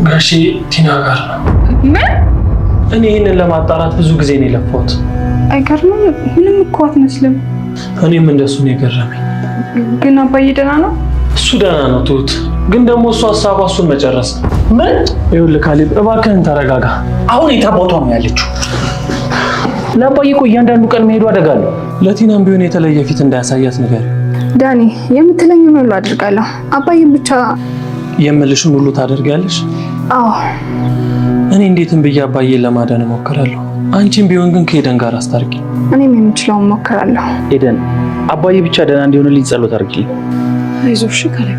ጋሼ ቲና ጋር ነው። ምን? እኔ ይህንን ለማጣራት ብዙ ጊዜ ነው የለፋሁት። አይገርምም? ምንም እኮ አትመስልም። እኔም እንደሱ ነው የገረመኝ። ግን አባዬ ደህና ነው? እሱ ደህና ነው ትሁት። ግን ደግሞ እሱ ሀሳቧ እሱን መጨረስ ነው። ምን? ይኸውልህ ካሌብ እባክህን ተረጋጋ። አሁን የት አባቷ ነው ያለችው? ለአባዬ እኮ እያንዳንዱ ቀን መሄዱ አደጋ አለው። ለቲናም ቢሆን የተለየ ፊት እንዳያሳያት ነገር። ዳኒ፣ የምትለኝን ሁሉ አድርጋለሁ። አባዬን ብቻ የምልሽን ሁሉ ታደርጊያለሽ? አዎ። እኔ እንዴትም ብዬ አባዬን ለማዳን እሞክራለሁ። አንቺም ቢሆን ግን ከኤደን ጋር አስታርቂ። እኔም የምችለውን እሞክራለሁ። ኤደን፣ አባዬ ብቻ ደህና እንዲሆንልኝ ጸሎት አድርጊልኝ። አይዞሽ ካሌብ።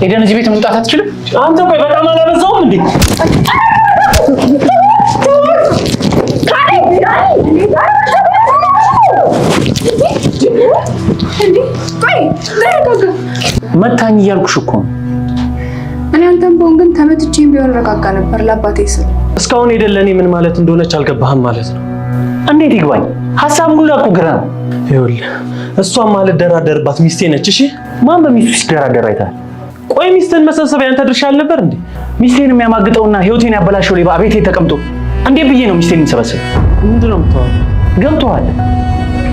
ኤደን እዚህ ቤት መምጣት አትችልም። አንተ ቆይ በጣም አላበዛውም እንዴ? መታኝ እያልኩሽ እኮ ነው። እኔ አንተን ብሆን ግን ተመትቼም ቢሆን ረጋጋ ነበር ለአባቴ ስል። እስካሁን ኤደን ለእኔ ምን ማለት እንደሆነች አልገባህም ማለት ነው። እንዴት ይግባኝ? ሀሳብ ሁሉ እኮ ግራ ነው። ይኸውልህ እሷን ማልደራደርባት ሚስቴ ነች። እሺ ማን በሚስቱ ሲደራደር አይተሃል? ቆይ ሚስትህን መሰብሰብ ያንተ ድርሻ አልነበር እንዴ? ሚስቴን የሚያማግጠውና ህይወቴን ያበላሸው ሌባ ቤቴ ተቀምጦ እንዴት ብዬ ነው ሚስቴን የምሰበስብ? ምንድን ነው የምታወራው? ገብቶሃል?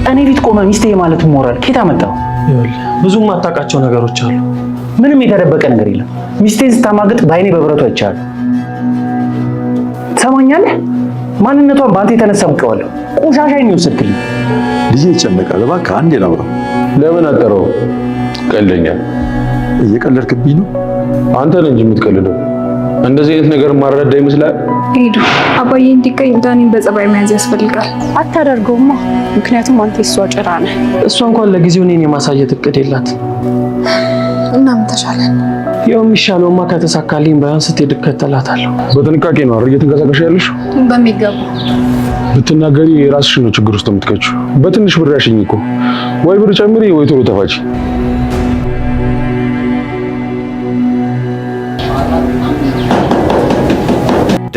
እኔ ፊት ቆመ ሚስቴ የማለት ሞራል ኬት አመጣው? ይኸውልህ ብዙ የማታውቃቸው ነገሮች አሉ። ምንም የተደበቀ ነገር የለም። ሚስቴን ስታማግጥ በአይኔ በብረቱ አይቻለሁ። ትሰማኛለህ? ማንነቷን በአንተ የተነሳ አውቄዋለሁ። ቆሻሻ ነው የወሰድክልኝ። ልጄ ይጨነቃል። እባክህ አንዴ ላውራው። ለምን አጠረው? ቀልደኛ። እየቀለድክብኝ ነው። አንተ ነህ እንጂ የምትቀልደው። እንደዚህ አይነት ነገር ማረዳ ይመስላል። ሄዱ አባዬ እንዲገኝ ዳኒን በጸባይ መያዝ ያስፈልጋል። አታደርገውማ፣ ምክንያቱም አንተ የሷ ጭራ ነህ። እሷ እንኳን ለጊዜው እኔን የማሳየት እቅድ የላት። እና ምን ተሻለን? ያው የሚሻለውማ ከተሳካልኝ ባይሆን ስትሄድ እከተላታለሁ። በጥንቃቄ ነው አይደል እየተንቀሳቀስሽ ያለሽ? በሚገባ። ብትናገሪ የራስሽን ነው ችግር ውስጥ የምትከቺው። በትንሽ ብር ያሽኝ እኮ። ወይ ብር ጨምሪ ወይ ቶሎ ተፋች።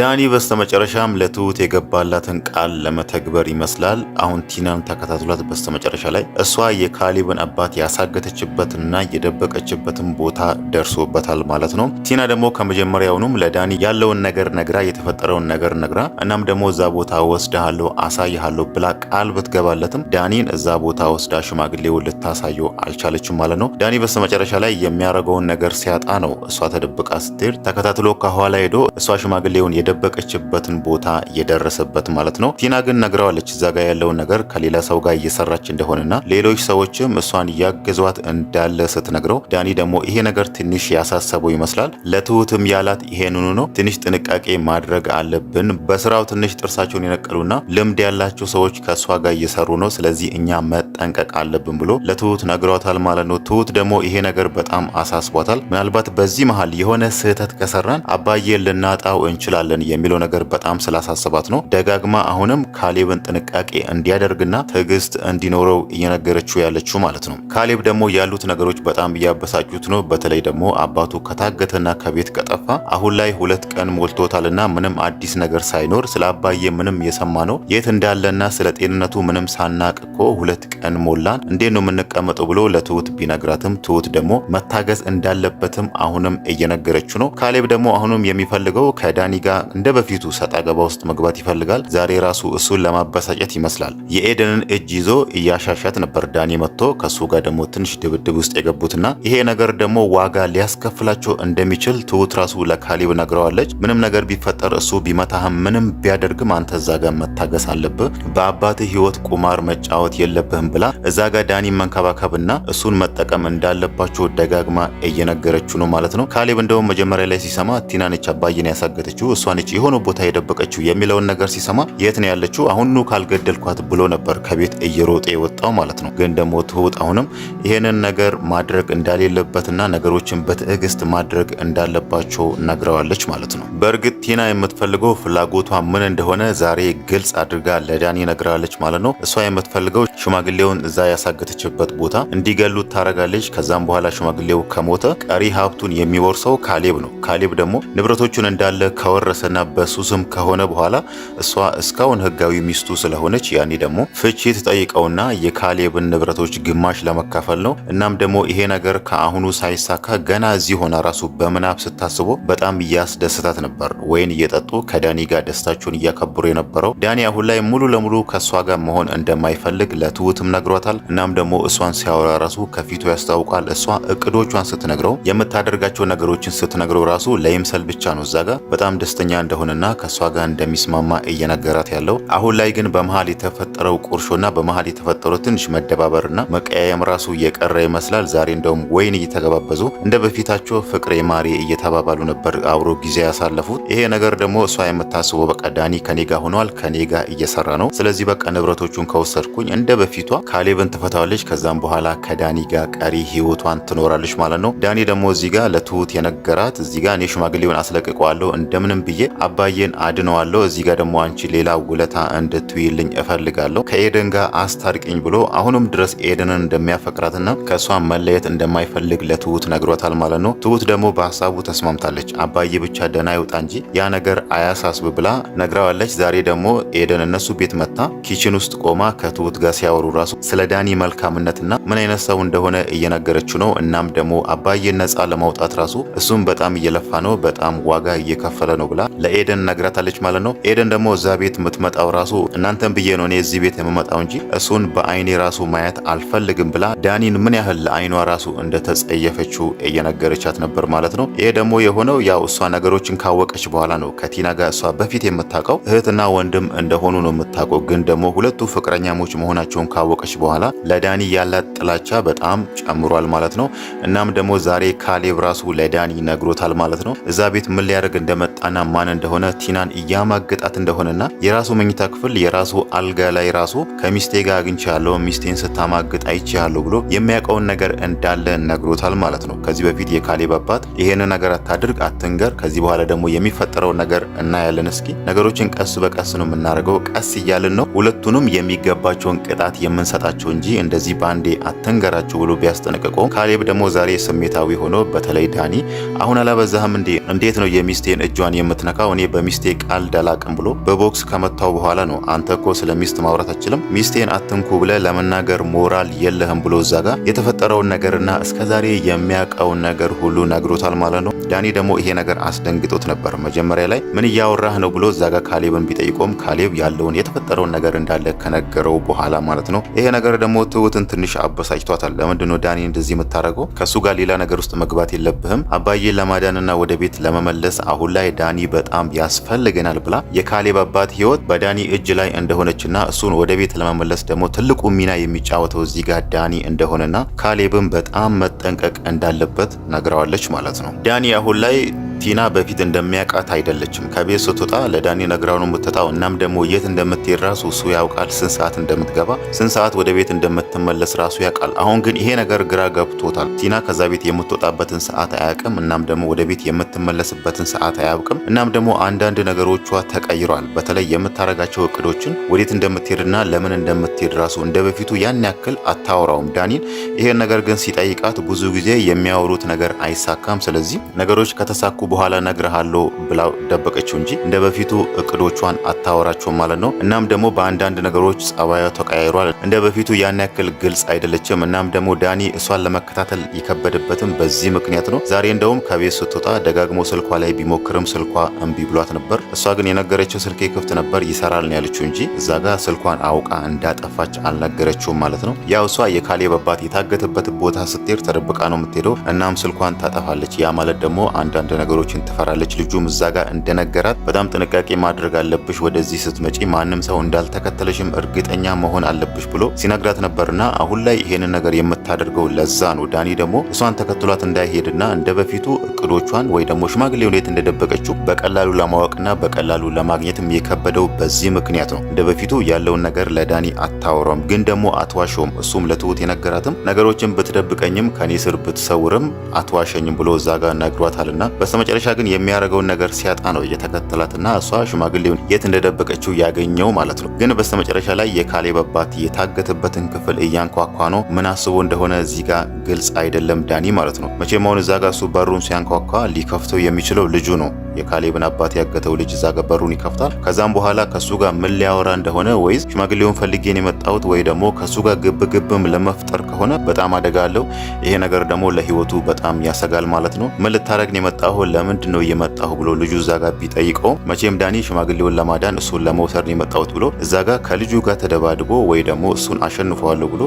ዳኒ በስተመጨረሻም ለትሁት የገባላትን ቃል ለመተግበር ይመስላል አሁን ቲናን ተከታትሏት በስተመጨረሻ ላይ እሷ የካሌብን አባት ያሳገተችበትንና የደበቀችበትን ቦታ ደርሶበታል ማለት ነው። ቲና ደግሞ ከመጀመሪያውኑም ለዳኒ ያለውን ነገር ነግራ፣ የተፈጠረውን ነገር ነግራ፣ እናም ደግሞ እዛ ቦታ ወስድሃለሁ አሳይሃለሁ ብላ ቃል ብትገባለትም ዳኒን እዛ ቦታ ወስዳ ሽማግሌውን ልታሳየው አልቻለችም ማለት ነው። ዳኒ በስተመጨረሻ ላይ የሚያደርገውን ነገር ሲያጣ ነው እሷ ተደብቃ ስትሄድ ተከታትሎ ከኋላ ሄዶ እሷ ሽማግሌውን የደበቀችበትን ቦታ የደረሰበት ማለት ነው። ቲና ግን ነግረዋለች እዛ ጋር ያለውን ነገር ከሌላ ሰው ጋር እየሰራች እንደሆነና ሌሎች ሰዎችም እሷን እያገዟት እንዳለ ስትነግረው ዳኒ ደግሞ ይሄ ነገር ትንሽ ያሳሰበው ይመስላል። ለትሁትም ያላት ይሄንኑ ነው። ትንሽ ጥንቃቄ ማድረግ አለብን። በስራው ትንሽ ጥርሳቸውን የነቀሉና ልምድ ያላቸው ሰዎች ከእሷ ጋር እየሰሩ ነው። ስለዚህ እኛ መጠንቀቅ አለብን ብሎ ለትሁት ነግሯታል ማለት ነው። ትሁት ደግሞ ይሄ ነገር በጣም አሳስቧታል። ምናልባት በዚህ መሀል የሆነ ስህተት ከሰራን አባዬ ልናጣው እንችላለን የሚለው ነገር በጣም ስላሳሰባት ነው ደጋግማ አሁንም ካሌብን ጥንቃቄ እንዲያደርግና ትዕግስት እንዲኖረው እየነገረችው ያለችው ማለት ነው። ካሌብ ደግሞ ያሉት ነገሮች በጣም እያበሳጩት ነው። በተለይ ደግሞ አባቱ ከታገተና ከቤት ከጠፋ አሁን ላይ 2 ቀን ሞልቶታልና ምንም አዲስ ነገር ሳይኖር ስለ አባዬ ምንም የሰማ ነው የት እንዳለና ስለ ጤንነቱ ምንም ሳናቅ እኮ 2 ቀን ሞላን፣ እንዴት ነው የምንቀመጠው ብሎ ለትሁት ቢነግራትም ትሁት ደግሞ መታገዝ እንዳለበትም አሁንም እየነገረችው ነው። ካሌብ ደግሞ አሁንም የሚፈልገው ከዳኒ ጋር እንደ በፊቱ ሰጣ ገባ ውስጥ መግባት ይፈልጋል። ዛሬ ራሱ እሱን ለማበሳጨት ይመስላል የኤደንን እጅ ይዞ እያሻሻት ነበር። ዳኒ መጥቶ ከሱ ጋር ደግሞ ትንሽ ድብድብ ውስጥ የገቡትና ይሄ ነገር ደግሞ ዋጋ ሊያስከፍላቸው እንደሚችል ትሁት ራሱ ለካሌብ ነግረዋለች። ምንም ነገር ቢፈጠር እሱ ቢመታህም ምንም ቢያደርግም አንተ እዛ ጋር መታገስ አለብህ፣ በአባትህ ህይወት ቁማር መጫወት የለብህም ብላ እዛ ጋር ዳኒ መንከባከብና እሱን መጠቀም እንዳለባቸው ደጋግማ እየነገረችው ነው ማለት ነው። ካሌብ እንደውም መጀመሪያ ላይ ሲሰማ ቲና ነች አባዬን ያሳገተችው እሷ ነች የሆነ ቦታ የደበቀችው የሚለውን ነገር ሲሰማ የት ነው ያለችው አሁኑ ካልገደልኳት ብሎ ነበር ከቤት እየሮጠ የወጣው ማለት ነው። ግን ደግሞ ትሁት አሁንም ይሄንን ነገር ማድረግ እንዳሌለበትና ነገሮችን በትዕግስት ማድረግ እንዳለባቸው ነግረዋለች ማለት ነው። በእርግጥ ቲና የምትፈልገው ፍላጎቷ ምን እንደሆነ ዛሬ ግልጽ አድርጋ ለዳኒ ነግረዋለች ማለት ነው። እሷ የምትፈልገው ሽማግሌውን እዛ ያሳገተችበት ቦታ እንዲገሉት ታረጋለች። ከዛም በኋላ ሽማግሌው ከሞተ ቀሪ ሀብቱን የሚወርሰው ካሌብ ነው። ካሌብ ደግሞ ንብረቶቹን እንዳለ ከወረሰ ከተወረሰና በሱ ስም ከሆነ በኋላ እሷ እስካሁን ህጋዊ ሚስቱ ስለሆነች ያኔ ደግሞ ፍቺ ትጠይቀውና የካሌብን ንብረቶች ግማሽ ለመካፈል ነው። እናም ደግሞ ይሄ ነገር ከአሁኑ ሳይሳካ ገና እዚህ ሆና ራሱ በምናብ ስታስበው በጣም እያስደስታት ነበር። ወይን እየጠጡ ከዳኒ ጋር ደስታቸውን እያከበሩ የነበረው ዳኒ አሁን ላይ ሙሉ ለሙሉ ከእሷ ጋር መሆን እንደማይፈልግ ለትሁትም ነግሯታል። እናም ደግሞ እሷን ሲያወራ ራሱ ከፊቱ ያስታውቃል። እሷ እቅዶቿን ስትነግረው የምታደርጋቸው ነገሮችን ስትነግረው ራሱ ለይምሰል ብቻ ነው እዛ ጋር በጣም ደስተኛ እንደሆነና ከእሷ ጋር እንደሚስማማ እየነገራት ያለው። አሁን ላይ ግን በመሀል የተፈጠረው ቁርሾና በመሀል የተፈጠረው ትንሽ መደባበርና መቀያየም ራሱ የቀረ ይመስላል። ዛሬ እንደውም ወይን እየተገባበዙ እንደ በፊታቸው ፍቅሬ ማሬ እየተባባሉ ነበር አብሮ ጊዜ ያሳለፉት። ይሄ ነገር ደግሞ እሷ የምታስበው በቃ ዳኒ ከኔ ጋር ሆኗል፣ ከኔ ጋር እየሰራ ነው። ስለዚህ በቃ ንብረቶቹን ከወሰድኩኝ እንደ በፊቷ ካሌብን ትፈታዋለች፣ ከዛም በኋላ ከዳኒ ጋር ቀሪ ህይወቷን ትኖራለች ማለት ነው። ዳኒ ደግሞ እዚህ ጋር ለትሁት የነገራት እዚህ ጋር እኔ ሽማግሌውን አስለቅቀዋለሁ እንደምንም ብዬ አባዬን አድነዋለሁ፣ እዚህ ጋር ደግሞ አንቺ ሌላ ውለታ እንድትውይልኝ እፈልጋለሁ፣ ከኤደን ጋር አስታርቂኝ ብሎ አሁንም ድረስ ኤደንን እንደሚያፈቅራትና ከእሷ መለየት እንደማይፈልግ ለትሁት ነግሯታል ማለት ነው። ትሁት ደግሞ በሀሳቡ ተስማምታለች። አባዬ ብቻ ደህና ይውጣ እንጂ ያ ነገር አያሳስብ ብላ ነግራዋለች። ዛሬ ደግሞ ኤደን እነሱ ቤት መጥታ kitchen ውስጥ ቆማ ከትሁት ጋር ሲያወሩ ራሱ ስለ ዳኒ መልካምነትና ምን አይነት ሰው እንደሆነ እየነገረችው ነው። እናም ደግሞ አባዬን ነፃ ለማውጣት ራሱ እሱም በጣም እየለፋ ነው፣ በጣም ዋጋ እየከፈለ ነው ብላ ለኤደን ነግራታለች ማለት ነው። ኤደን ደግሞ እዛ ቤት የምትመጣው ራሱ እናንተን ብዬ ነው እኔ እዚህ ቤት የምመጣው እንጂ እሱን በአይኔ ራሱ ማየት አልፈልግም ብላ ዳኒን ምን ያህል ለአይኗ ራሱ እንደተጸየፈችው እየነገረቻት ነበር ማለት ነው። ይሄ ደግሞ የሆነው ያው እሷ ነገሮችን ካወቀች በኋላ ነው። ከቲና ጋር እሷ በፊት የምታውቀው እህትና ወንድም እንደሆኑ ነው የምታውቀው። ግን ደግሞ ሁለቱ ፍቅረኛሞች መሆናቸውን ካወቀች በኋላ ለዳኒ ያላት ጥላቻ በጣም ጨምሯል ማለት ነው። እናም ደግሞ ዛሬ ካሌብ ራሱ ለዳኒ ነግሮታል ማለት ነው። እዛ ቤት ምን ሊያደርግ እንደመጣና ማን እንደሆነ ቲናን እያማገጣት እንደሆነና የራሱ መኝታ ክፍል የራሱ አልጋ ላይ ራሱ ከሚስቴ ጋር አግኝቻለሁ፣ ሚስቴን ስታማግጥ አይቼያለሁ ብሎ የሚያውቀውን ነገር እንዳለ ነግሮታል ማለት ነው። ከዚህ በፊት የካሌብ አባት ይሄን ነገር አታድርግ፣ አትንገር፣ ከዚህ በኋላ ደግሞ የሚፈጠረው ነገር እናያለን፣ እስኪ ነገሮችን ቀስ በቀስ ነው የምናደርገው፣ ቀስ እያልን ነው ሁለቱንም የሚገባቸውን ቅጣት የምንሰጣቸው እንጂ እንደዚህ ባንዴ አትንገራቸው ብሎ ቢያስጠነቅቀው ካሌብ ደግሞ ዛሬ ስሜታዊ ሆኖ በተለይ ዳኒ አሁን አላበዛህም እንዴ? እንዴት ነው የሚስቴን እጇን የምትነካው? እኔ በሚስቴ ቀልድ አላቅም ብሎ በቦክስ ከመታው በኋላ ነው አንተ እኮ ስለ ሚስት ማውራት አትችልም፣ ሚስቴን አትንኩ ብለህ ለመናገር ሞራል የለህም ብሎ እዛ ጋር የተፈጠረውን ነገርና እስከዛሬ የሚያውቀውን ነገር ሁሉ ነግሮታል ማለት ነው። ዳኒ ደግሞ ይሄ ነገር አስደንግጦት ነበር። መጀመሪያ ላይ ምን እያወራህ ነው ብሎ እዛ ጋር ካሌብን ቢጠይቆም ካሌብ ያለውን የተፈጠረውን ነገር እንዳለ ከነገረው በኋላ ማለት ነው። ይሄ ነገር ደግሞ ትሁትን ትንሽ አበሳጭቷታል። ለምንድን ነው ዳኒ እንደዚህ የምታደርገው? ከሱ ጋር ሌላ ነገር ውስጥ መግባት የለብህም። አባዬን ለማዳንና ወደ ቤት ለመመለስ አሁን ላይ ዳኒ በጣም ያስፈልገናል ብላ የካሌብ አባት ህይወት በዳኒ እጅ ላይ እንደሆነችና እሱን ወደ ቤት ለመመለስ ደግሞ ትልቁ ሚና የሚጫወተው እዚህ ጋር ዳኒ እንደሆነና ካሌብም በጣም መጠንቀቅ እንዳለበት ነግረዋለች ማለት ነው። ዳኒ አሁን ላይ ቲና በፊት እንደሚያውቃት አይደለችም። ከቤት ስትወጣ ለዳኒ ነግራው ነው የምትወጣው። እናም ደግሞ የት እንደምትሄድ ራሱ እሱ ያውቃል። ስንት ሰዓት እንደምትገባ፣ ስንት ሰዓት ወደ ቤት እንደምትመለስ ራሱ ያውቃል። አሁን ግን ይሄ ነገር ግራ ገብቶታል። ቲና ከዛ ቤት የምትወጣበትን ሰዓት አያውቅም። እናም ደግሞ ወደ ቤት የምትመለስበትን ሰዓት አያውቅም። እናም ደግሞ አንዳንድ ነገሮቿ ተቀይሯል። በተለይ የምታረጋቸው እቅዶችን ወዴት እንደምትሄድና ለምን እንደምትሄድ ራሱ እንደ በፊቱ ያን ያክል አታወራውም ዳኒን። ይሄን ነገር ግን ሲጠይቃት ብዙ ጊዜ የሚያወሩት ነገር አይሳካም። ስለዚህ ነገሮች ከተሳኩ በኋላ እነግርሃለሁ ብላ ደበቀችው እንጂ እንደ በፊቱ እቅዶቿን አታወራቸውም ማለት ነው። እናም ደግሞ በአንዳንድ ነገሮች ጸባዩ ተቀያይሯል። እንደ በፊቱ ያን ያክል ግልጽ አይደለችም። እናም ደግሞ ዳኒ እሷን ለመከታተል የከበደበትም በዚህ ምክንያት ነው። ዛሬ እንደውም ከቤት ስትወጣ ደጋግሞ ስልኳ ላይ ቢሞክርም ስልኳ እምቢ ብሏት ነበር። እሷ ግን የነገረችው ስልኬ ክፍት ነበር ይሰራል ነው ያለችው እንጂ እዛ ጋር ስልኳን አውቃ እንዳጠፋች አልነገረችውም ማለት ነው። ያው እሷ የካሌብ አባት የታገተበት ቦታ ስትሄድ ተደብቃ ነው የምትሄደው። እናም ስልኳን ታጠፋለች። ያ ማለት ደግሞ አንዳንድ ነገሮችን ትፈራለች። ልጁም እዛ ጋር እንደነገራት በጣም ጥንቃቄ ማድረግ አለብሽ፣ ወደዚህ ስትመጪ ማንም ሰው እንዳልተከተለሽም እርግጠኛ መሆን አለብሽ ብሎ ሲነግራት ነበርና አሁን ላይ ይሄንን ነገር የምታደርገው ለዛ ነው። ዳኒ ደግሞ እሷን ተከትሏት እንዳይሄድና እንደ በፊቱ እቅዶቿን ወይ ደግሞ ሽማግሌውን የት እንደደበቀችው በቀላሉ ለማወቅና በቀላሉ ለማግኘትም የከበደው በዚህ ምክንያት ነው። እንደ በፊቱ ያለውን ነገር ለዳኒ አታወራም፣ ግን ደግሞ አትዋሸውም። እሱም ለትሁት የነገራትም ነገሮችን ብትደብቀኝም ከኔ ስር ብትሰውርም አትዋሸኝም ብሎ እዛ ጋር ነግሯታልና በስተመጨረሻ በስተመጨረሻ ግን የሚያደርገውን ነገር ሲያጣ ነው እየተከተላትና እሷ ሽማግሌውን የት እንደደበቀችው ያገኘው ማለት ነው። ግን በስተመጨረሻ ላይ የካሌብ አባት የታገተበትን ክፍል እያንኳኳ ነው። ምን አስቦ እንደሆነ እዚህ ጋር ግልጽ አይደለም ዳኒ ማለት ነው። መቼም አሁን እዛ ጋር እሱ በሩን ሲያንኳኳ ሊከፍተው የሚችለው ልጁ ነው። የካሌብን አባት ያገተው ልጅ እዛ ጋር በሩን ይከፍታል። ከዛም በኋላ ከሱ ጋር ምን ሊያወራ እንደሆነ ወይስ ሽማግሌውን ፈልጌን የመጣሁት ወይ ደግሞ ከሱ ጋር ግብ ግብም ለመፍጠር ከሆነ በጣም አደጋ አለው። ይሄ ነገር ደግሞ ለህይወቱ በጣም ያሰጋል ማለት ነው። ምን ልታረግ ነው የመጣሁ ለምንድን ነው የመጣሁ ብሎ ልጁ እዛ ጋር ቢጠይቀው መቼም ዳኒ ሽማግሌውን ለማዳን እሱን ለመውሰድ ነው የመጣሁት ብሎ እዛ ጋር ከልጁ ጋር ተደባድቦ ወይ ደግሞ እሱን አሸንፈዋለሁ ብሎ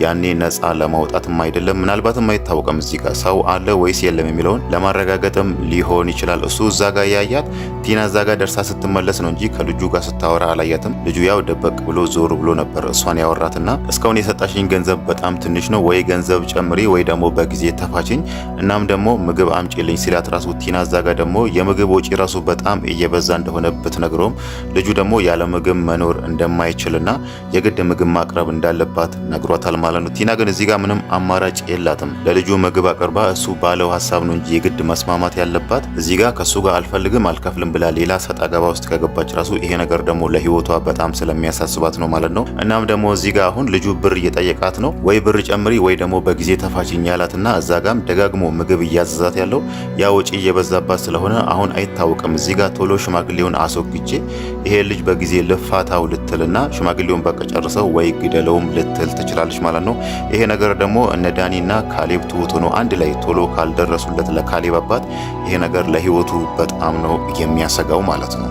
ያኔ ነፃ ለማውጣትም አይደለም ምናልባትም አይታወቅም። እዚህ ጋር ሰው አለ ወይስ የለም የሚለውን ለማረጋገጥም ሊሆን ይችላል። እሱ እዛ ጋር ያያት ቲና እዛ ጋር ደርሳ ስትመለስ ነው እንጂ ከልጁ ጋር ስታወራ አላያትም። ልጁ ያው ደበቅ ብሎ ዞር ብሎ ነበር እሷን ያወራትና እስካሁን የሰጣሽኝ ገንዘብ በጣም ትንሽ ነው፣ ወይ ገንዘብ ጨምሪ ወይ ደግሞ በጊዜ ተፋችኝ፣ እናም ደግሞ ምግብ አምጪልኝ ሲላት ራሱ ቲና እዛ ጋር ደግሞ የምግብ ወጪ ራሱ በጣም እየበዛ እንደሆነ ብትነግረውም ልጁ ደግሞ ያለ ምግብ መኖር እንደማይችልና የግድ ምግብ ማቅረብ እንዳለባት ነግሯታል ማለት ነው። ቲና ግን እዚህ ጋር ምንም አማራጭ የላትም። ለልጁ ምግብ አቅርባ እሱ ባለው ሀሳብ ነው እንጂ የግድ መስማማት ያለባት። እዚህ ጋር ከሱ ጋር አልፈልግም አልከፍልም ብላ ሌላ ሰጣ ገባ ውስጥ ከገባች ራሱ ይሄ ነገር ደግሞ ለህይወቷ በጣም ስለሚያሳስባት ነው ማለት ነው። እናም ደግሞ እዚህ ጋር አሁን ልጁ ብር እየጠየቃት ነው። ወይ ብር ጨምሪ ወይ ደግሞ በጊዜ ተፋችኝ ያላትና እዛ ጋም ደጋግሞ ምግብ እያዘዛት ያለው ያ ወጪ እየበዛባት ስለሆነ አሁን አይታወቅም። እዚህ ጋር ቶሎ ሽማግሌውን አስወግጄ ይሄ ልጅ በጊዜ ልፋታው ልትልና ሽማግሌውን በቃ ጨርሰው ወይ ግደለውም ልትል ትችላለች ማለት ነው። ይሄ ነገር ደግሞ እነ ዳኒና ካሌብ ትሁት ሆኖ አንድ ላይ ቶሎ ካልደረሱለት ለካሌብ አባት ይሄ ነገር ለህይወቱ በጣም ነው የሚያሰጋው ማለት ነው።